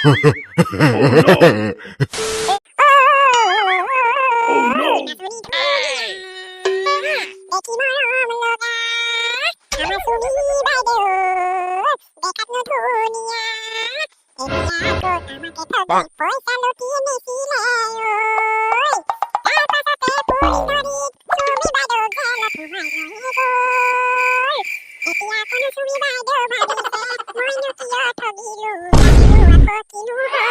Oh no! Oh no! দেখি মৰম লগা আমাৰ চুমি বাইদেউ, দেখাতনো ধুনীয়া। এতিয়া আকৌ আমাকে ঠগি পইচা লুটি নিছিলে ঐ। তাৰ পাছতে পুলিচ ধৰি চুমি বাইদেউ জেলত সোমাই লৈ গ'ল। এতিয়া আকৌনো চুমি বাইদেউ ভাবিছে, মইনো কিয় ঠগিলো, জানিলো আকৌ কিনো হ'ল।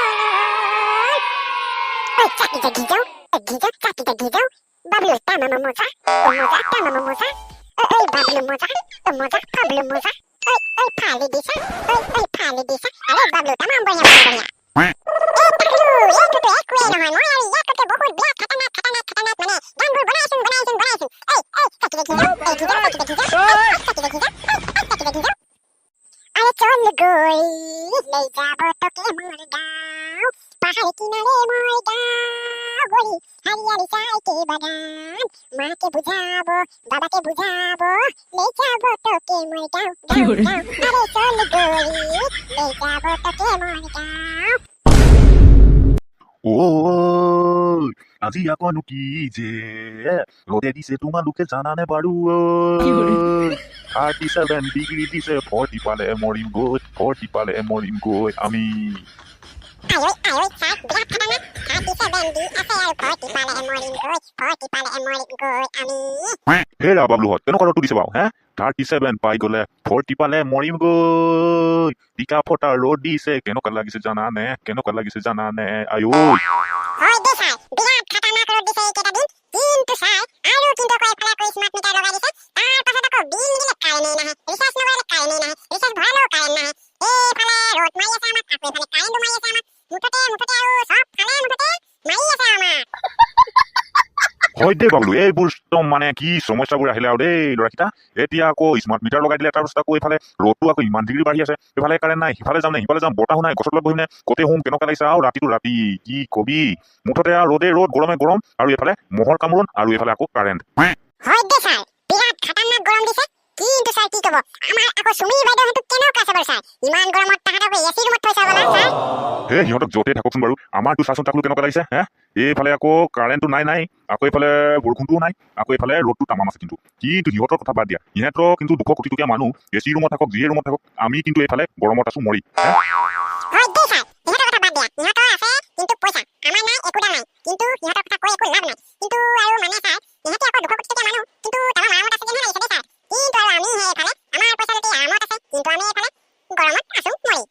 ঐ চাকি গিজাও গিজাও, চাকি গিজাও। বাবলু তামাম মজা, মজা তামাম মজা। ঐ বাবলু মজা মজা, বাবলু মজা। ঐ ঐ ফালি দিছা, ঐ ঐ ফালি দিছা। আৰে বাবলু তামাম বঢ়িয়া, বঢ়িয়া। এই টাকলু, এইটোতো একোৱেই নহয়। মই আৰু ইয়াতকৈ বহুত বিৰাট খাতাৰনাক খাতাৰনাক খাতাৰনাক মানে গানবোৰ বনাইছো বনাইছো বনাইছো। ঐ ঐ চাকি গিজাও, এই গিজাও, চাকি গিজাও, চাকি গিজাও, চাকি গিজাও। আৰে চল গৈ লৈ যাব তোকে মোৰ গাঁও, পাহাৰ কিনাৰে মই গাঁও গৰি, হাৰিয়ালি চাইকে বাগান। মাকে বুঝাব, বাবাকে বুঝাব, লৈ যাব তোকে মই গাঁও গাঁও গাঁও। আৰে চল গৰি লৈ যাব তোকে মই গাঁও। ঐ, আজি আকনো কি যে ৰ'দে দিছে, তোমালোকে জানানে বাৰু? 37 ডিগ্ৰী দিছে, 40 পালে মৰিম গৈ, 40 পালে মৰিম গৈ আমি। আঐ আঐ ছাৰ, বিৰাট খাতাৰনাক 37 দি আছে আৰু 40 পালে মৰিম গৈ, 40 পালে মৰিম গৈ আমি। হেৰা বাবলুহঁত, কেনেকুৱা ৰ'দটো দিছে বাৰু হে? 37 পাই গ'লে 40 পালে মৰিম গৈ। টিকা ফটা ৰ'দ দিছে, কেনেকুৱা লাগিছে জানানে? কেনেকুৱা লাগিছে জানানে? আঐ। হয় দে ছাৰ, বিৰাট খাতাৰনাক ৰ'দ দিছে এইকেইটা দিন। কিন্তু ছাৰ, আৰু কিন্তু আকৌ এইফালে আকৌ স্মাৰ্ট মিটাৰ লগাই দিছে। তাৰ পাছত আকৌ বিল নিদিলে কাৰেণ্টেই নাহে, ৰিচাৰ্জ নকৰিলে কাৰেণ্টেই নাহে, ৰিচাৰ্জ ভৰালেও কাৰেণ্ট নাহে। এইফালে ৰ'দ মাৰি আছে আমাক, আকৌ এইফালে কাৰেণ্টো মাৰি আছে আমাক। মুঠতে মুঠতে আৰু চব ফালে মুঠতে মাৰি আছে আমাক। হয় দেই বাবলু, এইবোৰ একদম মানে কি সমস্যাবোৰ আহিলে আৰু দেই ল'ৰাকেইটা। এতিয়া আকৌ স্মাৰ্ট মিটাৰ লগাই দিলে, তাৰপিছত আকৌ এইফালে ৰ'দটো আকৌ ইমান ডিগ্ৰী বাঢ়ি আছে। এইফালে কাৰেণ্ট নাই, সিফালে যাম নে সিফালে যাম, বতাহো নাই, গছৰ তলত বহিম নে ক'তে শুম, কেনেকুৱা লাগিছে আৰু ৰাতিটো ৰাতি কি কবি। মুঠতে আৰু ৰ'দে ৰ'দ, গৰমে গৰম, আৰু এইফালে মহৰ কামোৰণ, আৰু এইফালে আকৌ কাৰেণ্ট। হয় দে ছাৰ, বিৰাট খাতাৰনাক গৰম দিছে। কিন্তু ছাৰ, কি ক'ব, আমাৰ আকৌ চুমি বাইদেউহঁতো কেনেকুৱা আছে বাৰু ছাৰ? ইমান গৰমত তাহাঁতক এ চি ৰুমত থৈছে হ'বলা ছাৰ। হে, সিহঁতক য'তে থাককচোন বাৰু, আমাৰতো চাচোন তাকলো কেনেকুৱা লাগিছে হে। এইফালে আকৌ কাৰেণ্টটো নাই নাই, আকৌ এইফালে বৰষুণটোও নাই, আকৌ এইফালে ৰ'দটো তামাম আছে। কিন্তু সিহঁতৰ কথা বাদ দিয়া, সিহঁতৰ কিন্তু 200 কোটি টকীয়া মানুহ, এ চি ৰুমত থাকক, যিয়ে ৰুমত থাকক, আমি কিন্তু এইফালে গৰমত আছো মৰি হে? হয় দেই ছাৰ, সিহঁতৰ কথা বাদ দিয়া, সিহঁতৰ আছে কিন্তু পইচা, আমাৰ নাই, একোডাল নাই। কিন্তু সিহঁতৰ কথা কৈ একো লাভ নাই। কিন্তু আৰু মানে ছাৰ, সিহঁতে আকৌ 200 কোটি টকীয়া মানুহ, কিন্তু তামাম আৰামত আছে যেনহে লাগিছে দেই ছাৰ। কিন্তু আৰু আমিহে এইফালে আমাৰ পইচা যদি আৰামত আছে, কিন্তু আমি এইফালে গৰমত আছো মৰি।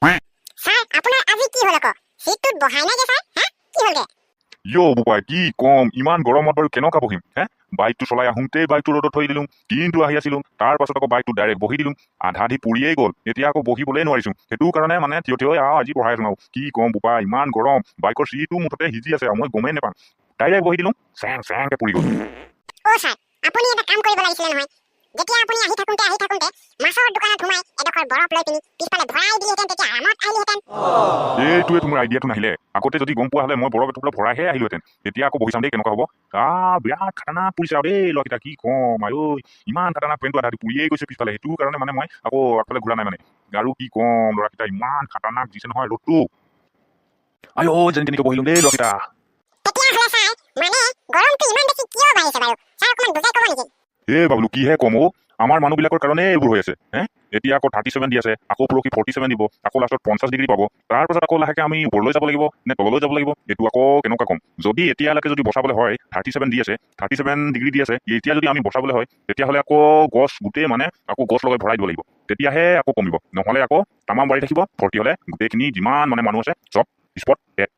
ছাৰ, আপোনাৰ আজি কি হ'ল আকৌ? চিটটোত বহাই নাই যে ছাৰ, হা, কি হ'লগে? ইয় বোপাই, কি কম, ইমান গৰমত বাৰু কেনেকুৱা বহিম হে? বাইকটো চলাই আহোঁতেই বাইকটো ৰ'দত থৈ দিলোঁ, কিন্তু আহি আছিলোঁ, তাৰ পাছত আকৌ বাইকটো ডাইৰেক্ট বহি দিলোঁ, আধা আধি পুৰিয়েই গ'ল। এতিয়া আকৌ বহিবলৈয়ে নোৱাৰিছোঁ, সেইটো কাৰণে মানে থিয় থিয় আৰু আজি বহাই আছোঁ। আৰু কি কম বোপাই, ইমান গৰম, বাইকৰ চিটো মুঠতে সিজি আছে আৰু মই গমেই নাপাওঁ, ডাইৰেক্ট বহি দিলোঁ, চেং চেংকে পুৰি গ'ল। অ' ছাৰ, আপুনি এটা কাম কৰিব লাগিছিলে নহয়। যেতিয়া আপুনি আহি থাকোঁতে আহি থাকোঁতে মাছৰ দোকানত সোমাই এডোখৰ বৰফ লৈ পিনি পিছফালে ভৰাই দিলিহেঁতেন, তেতিয়া আৰামত আহিলিহেঁতেন। এইটোৱে মোৰ আইডিয়াটো নাহিলে। আগতে যদি গম পোৱা হ'লে মই বৰফ এটুকুৰা ভৰাইহে আহিলোহেঁতেন। এতিয়া আকৌ বহি চাম দেই, কেনেকুৱা হ'ব। বিৰাট খাতাৰনাক পুৰিছে আৰু দেই ল'ৰাকেইটা, কি কম আঐ, ইমান খাতাৰনাক, পেণ্টটো আধা পুৰিয়েই গৈছে পিছফালে। সেইটো কাৰণে মানে মই আকৌ আগফালে ঘূৰা নাই মানে। আৰু কি কম ল'ৰাকেইটা, ইমান খাতাৰনাক দিছে নহয় ৰ'দটো। আই অ', যেনে তেনেকৈ বহিলোঁ দেই ল'ৰাকেইটা। তেতিয়াহ'লে ছাৰ, মানে গৰমটো ইমান বেছি কিয় বাঢ়িছে বাৰু ছাৰ, অকণমান বুজাই ক'ব নেকি? এ বাবলু, কিহে কম অ', আমাৰ মানুহবিলাকৰ কাৰণে এইবোৰ হৈ আছে হে। এতিয়া আকৌ 37 দি আছে, আকৌ পৰহি 47 দিব, আকৌ লাষ্টত 50 ডিগ্ৰী পাব। তাৰপাছত আকৌ লাহেকৈ আমি ওপৰলৈ যাব লাগিব নে তললৈ যাব লাগিব, এইটো আকৌ কেনেকুৱা ক'ম। যদি এতিয়ালৈকে যদি বচাবলৈ হয়, 37 দি আছে, 37 ডিগ্ৰী দি আছে, এতিয়া যদি আমি বচাবলৈ হয়, তেতিয়াহ'লে আকৌ গছ গোটেই মানে আকৌ গছ লগাই ভৰাই দিব লাগিব, তেতিয়াহে আকৌ কমিব। নহ'লে আকৌ তামাম বাঢ়ি থাকিব। 40 হ'লে গোটেইখিনি যিমান মানে মানুহ আছে চব স্পট ডেড।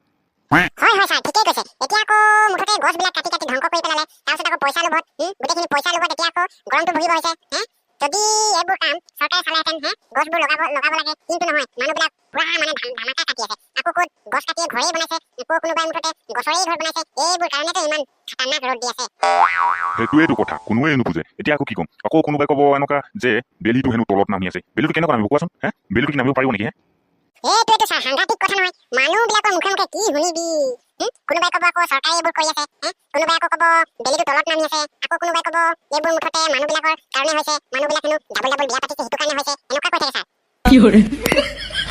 হয় হয় ছাৰ, ঠিকেই কৈছে। এতিয়া আকৌ মুঠতে গছবিলাক কাটি কাটি ধ্বংস কৰি পেলালে। তাৰপিছত আকৌ পইচা লোভত, গোটেইখিনি পইচা লোভত এতিয়া আকৌ গৰমটো বহিব হৈছে হে। যদি এইবোৰ কাম চৰকাৰে চালেহেঁতেন হে, গছবোৰ লগাব লগাব লাগে, কিন্তু নহয়, মানুহবিলাক পুৰা মানে ধামাকা কাটি আছে। আকৌ ক'ত গছ কাটিয়ে ঘৰেই বনাইছে, আকৌ কোনোবাই মুঠতে গছৰেই ঘৰ বনাইছে। এইবোৰ কাৰণেতো ইমান খাতাৰনাক ৰ'দ দি আছে। সেইটোৱেইটো কথা, কোনোৱে নুবুজে। এতিয়া আকৌ কি ক'ম, আকৌ কোনোবাই ক'ব এনেকুৱা যে বেলিটো হেনো তলত নামি আছে। বেলিটো কেনেকুৱা নামিব কোৱাচোন হে? বেলিটো কি নামিব পাৰিব নেকি হে? এইটোৱেতো ছাৰ, সাংঘাতিক কথা নহয়। মানুহবিলাকৰ মুখে মুখে কি শুনিবি? কোনোবাই ক'ব আকৌ চৰকাৰে এইবোৰ কৰি আছে হে, কোনোবাই আকৌ ক'ব বেলিটো তলত নামি আছে, আকৌ কোনোবাই ক'ব এইবোৰ মুঠতে মানুহবিলাকৰ কাৰণে হৈছে, মানুহবিলাক হেনো ডাবল ডাবল বিয়া পাতিছে, সেইটো কাৰণে হৈছে, এনেকুৱা কৈ থাকে ছাৰ। 有人。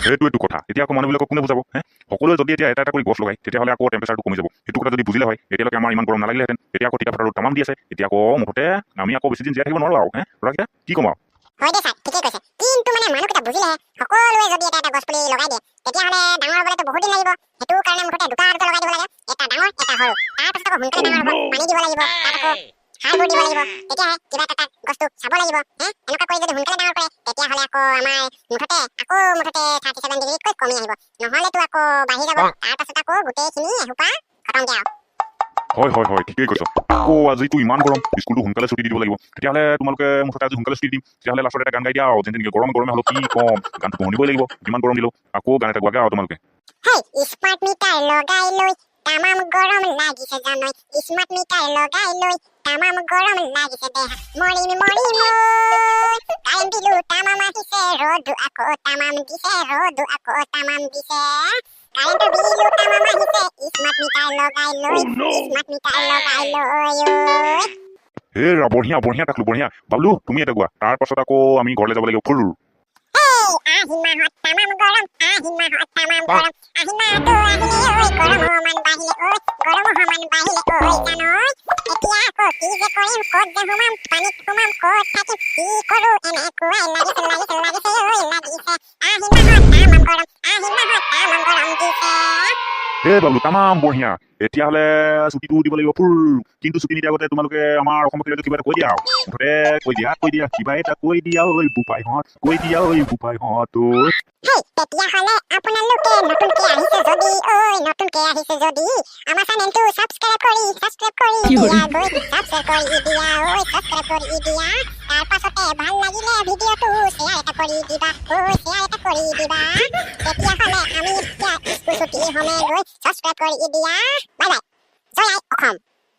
সেইটোৱেতো কথা। এতিয়া আকৌ মানুহবিলাকক কোনে বুজাব হে? সকলোৱে যদি এতিয়া এটা এটা কৰি গছ লগায়, তেতিয়াহ'লে আকৌ টেম্পাৰেচাৰটো কমি যাব। সেইটো কথা যদি বুজিলে হয়, এতিয়ালৈকে আমাৰ ইমান গৰম নালাগিলেহেঁতেন। এতিয়া আকৌ টিকা ফটা ৰ'দ তামাম দি আছে। এতিয়া আকৌ মুঠতে আমি আকৌ বেছি দিন জীয়াই থাকিব নোৱাৰো আৰু হে ল'ৰাকেইটা, কি ক'ম আৰু? হয় দে ছাৰ, ঠিকেই কৈছে। কিন্তু মানে মানুহকেইটা বুজিলেহে। সকলোৱে যদি এটা এটা গছ পুলি লগাই দিয়ে, তেতিয়াহ'লে ডাঙৰ হ'বলৈতো বহুত দিন লাগিব। সেইটো কাৰণে মুঠতে দুটা দুটা লগাই দিব লাগে, এটা ডাঙৰ, এটা সৰু। তাৰপাছত আকৌ সোনকালে ডাঙৰ হ'ব। পানী দিব লাগিব তাত, আকৌ সাৰবোৰ দিব লাগিব, তেতিয়াহে কিবা এটা তাত গছটো চাব লাগিব হে। এনেকুৱা কৰি যদি সোনকালে ডাঙৰ কৰে, তেতিয়াহ'লে আকৌ আমাৰ মুঠতে আকৌ মুঠতে 37 ডিগ্ৰীতকৈ কমি আহিব। নহ'লেতো আকৌ বাঢ়ি যাব। তাৰপাছত আকৌ গোটেইখিনি এসোপা খতমকে আৰু। হয়, ঠিকেই কৈছ। আকৌ আজিতো ইমান গৰম, স্কুলটো সোনকালে ছুটি দি দিব লাগিব। তেতিয়াহ'লে তোমালোকে মুঠতে আজি সোনকালে ছুটি দিম। তেতিয়াহ'লে লাষ্টত এটা গান গাই দিয়া আৰু, যেন তেনেকে গৰমে গৰমে হ'লেও। কি ক'ম, গানটো শুনিবই লাগিব। যিমান গৰম দিলেও আকৌ গান এটা গোৱাগে আৰু তোমালোকে। হেই, স্মাৰ্ট মিটাৰ লগাই লৈ তামাম গৰম লাগিছে জানৈ। স্মাৰ্ট মিটাৰ লগাই লৈ তামাম গৰম লাগিছে দেহা, মৰিম মৰিম ঐ। কাৰেণ্ট বিলো তামাম আহিছে, ৰ'দো আকৌ তামাম দিছে, ৰ'দো আকৌ তামাম দিছে, কাৰেণ্টৰ বিলো তামাম আহিছে, স্মাৰ্ট মিটাৰ লগাই লৈ, স্মাৰ্ট মিটাৰ লগাই লৈ ঐ। হেৰা, বঢ়িয়া বঢ়িয়া টাকলো, বঢ়িয়া। বাবলু, তুমি এটা গোৱা। তাৰ পাছত আকৌ আমি ঘৰলৈ যাব লাগিব ফুৰ। আহিন মাহত তামাম গৰম, আহিন মাহত তামাম গৰম, আহিন মাহটো আহিলে ঐ গৰম সমান বাঢ়িলে ঐ, গৰম সমান বাঢ়িলে ঐ জানৈ। এতিয়া আকৌ কি যে কৰিম, ক'ত যে সোমাম, পানীত সোমাম, ক'ত থাকিম, কি কৰো, এনেকুৱাই লাগিছে লাগিছে লাগিছে ঐ লাগিছে। আহিন মাহত তামাম গৰম, আহিন মাহত তামাম গৰম দিছে। হে বাবলু, তামাম বঢ়িয়া। এতিয়াহ'লে ছুটিটো দিব লাগিব ফুৰ। কিন্তু ছুটি নিদিয়াৰ আগতে তোমালোকে আমাৰ অসমত কিবা এটা কৈ দিয়া আৰু। মুঠতে কৈ দিয়া, কৈ দিয়া, কিবা এটা কৈ দিয়া ঐ বোপাইহঁত, কৈ দিয়া ঐ বোপাইহঁত ঐ। হেই, তেতিয়াহ'লে আপোনালোকে নতুনকে আহিছে যদি ঐ, নতুনকে আহিছে যদি আমাৰ চেনেলটো ছাবস্ক্ৰাইব কৰি দিয়া গৈ, ছাবস্ক্ৰাইব কৰি দিয়া ঐ, ছাবস্ক্ৰাইব কৰি দিয়া। তাৰ পাছতে ভাল লাগিলে ভিডিঅ'টো শ্বেয়াৰ এটা কৰি দিবা ঐ, শ্বেয়াৰ এটা কৰি দিবা। তেতিয়াহ'লে আমি এতিয়া স্কুল ছুটি হ'মে গৈ। ছাবস্ক্ৰাইব কৰি দিয়া। বাই বাই, জয় আই অসম।